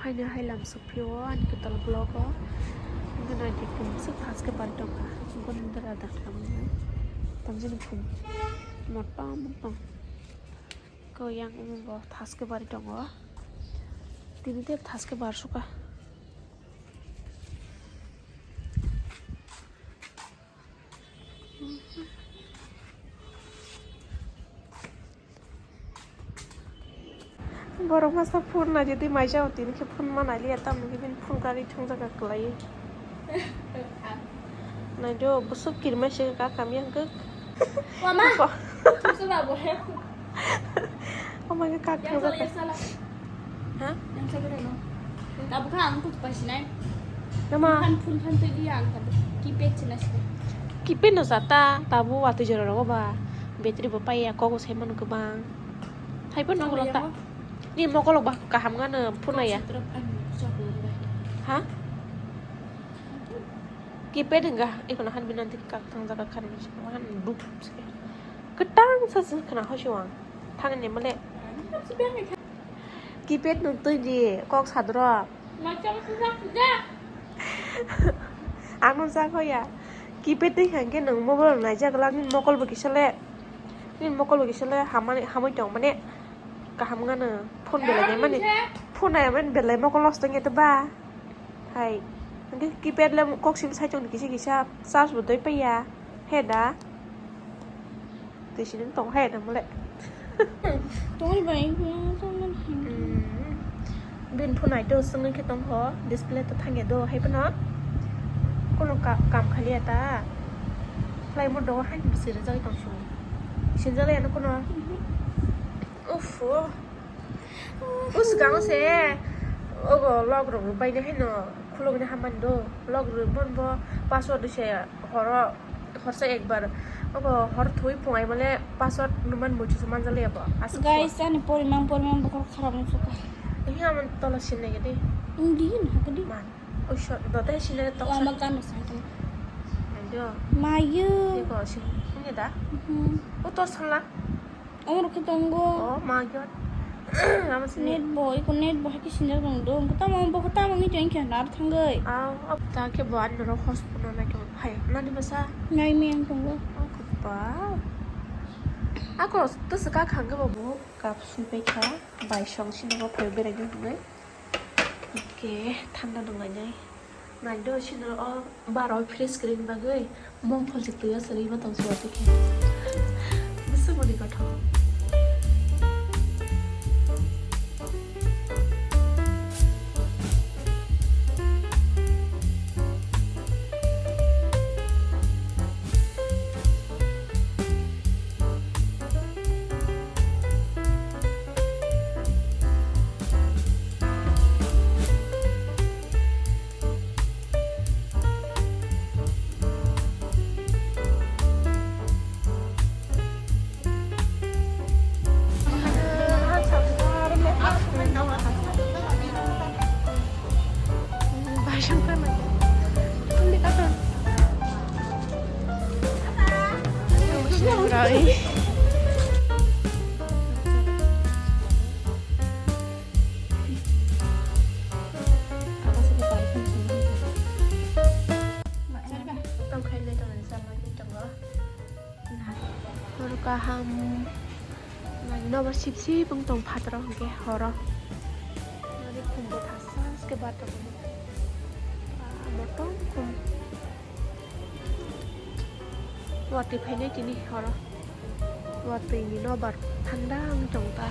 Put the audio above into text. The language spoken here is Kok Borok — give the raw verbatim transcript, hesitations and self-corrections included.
Haino hai lam sokphio ani kwtal vlog o. Hwnkhe naidi kum bwswk thaske bar tongkha. Boni dara daklam tamjani kum motom motom. Ko yang omo bo thaske bari tongo. Tini tei thaske bar suka. Borok masa phone nai di, tei maisa o tini khe phone ma nai liya, tamo khe bini phone gari thung jaga kwlai. Nai do, bwswk kirima se ka kamya hwnkhe. Mama, ko- thungsa labo he. Omo khe kak thung jaga. Ha? Yang sa gede no. Tabuk ang kuch pasinai. Nama? Phone, phone phan twi di ang tabuk. Keypad china sini. Keypad no jata, tabu watwi jora rogo ba. Battery bo paiya, kogo sai mano kwbang. Hai phano nokolo ta. Ni mokolo ba kaham gano phone ya. Ha? Keypad hwnga, ikono han binanti kak thang jaga khan han dup se. Kwtang sa se khna hosi wang. Thang ni male. Keypad no twi di kok sadro. Ang no jak hoya. Keypad twi khan khe nwng mobile naijak glak, nini mokol bo kisa le, nini mokol bo kisa le hamani, hamwi tong mane kaham gano phone belai nai mani, phone nai mani belai mokol lost wngya to ba. Hai, hwnkhe keypad le kok sim sai tong kisa kisa charge bo doi paiya. He da? Tei sini tong hai da mole. Tongri bai, tongri bai. Hmm. Bin phone ai do sungwi khe tong ho, display to thangya do hai phano. Kono ka-, kam khaliya ta. Khlai mo do hai bisi rijak tong su. Sinjak ya no kono. Mhm. Uff. O swkang se ogo log rok rw bainai haino khulugwi hamani do. Log rw bon bo password se horo horsa ekbar ogo hor thwi phungai male password numan muitu se manjal ya bo. Aswk. Guys, ani porimang porimang bokol kharap wng suka. Ini aman tola sinai gede. Indi na gede. Man. Oisho dote sinai tok. Ama kan sa. Ayo. Mayu. Iko sin. Ini da. Mhm. O tor sala. Amo rok khe tongo. Oh my God. Lama sini. Net bo, iko net bo hai khe sinjak tong do. Engkhe tamo, bo khe tamo wngwi tong khe nar thangwi. Aw, ab ta khe bo ani norok hospital nai tong phai. Nani bwsa? Nai miyang tongo. Oh, kapa. Ako, to se ka khang khe bo bo kap sui pai kha. Bai song sini bo phai berai nai. Oke, thanda nung lainai. Nai do sino o baro fresh cream bagwi mongphol se twi o sari ma tong suwa tikhe. Bwswk mani kothok. Tongkhainai tongmani sama tongo. Oro kaham. Nai nobar sip sip wng tong phataro hwnkhe horo. Nari khumbo thasa se bar tongmani. Ah, motom khum. Watwi phainai tini horo. Watwi ni nobar thanda wng tong ta.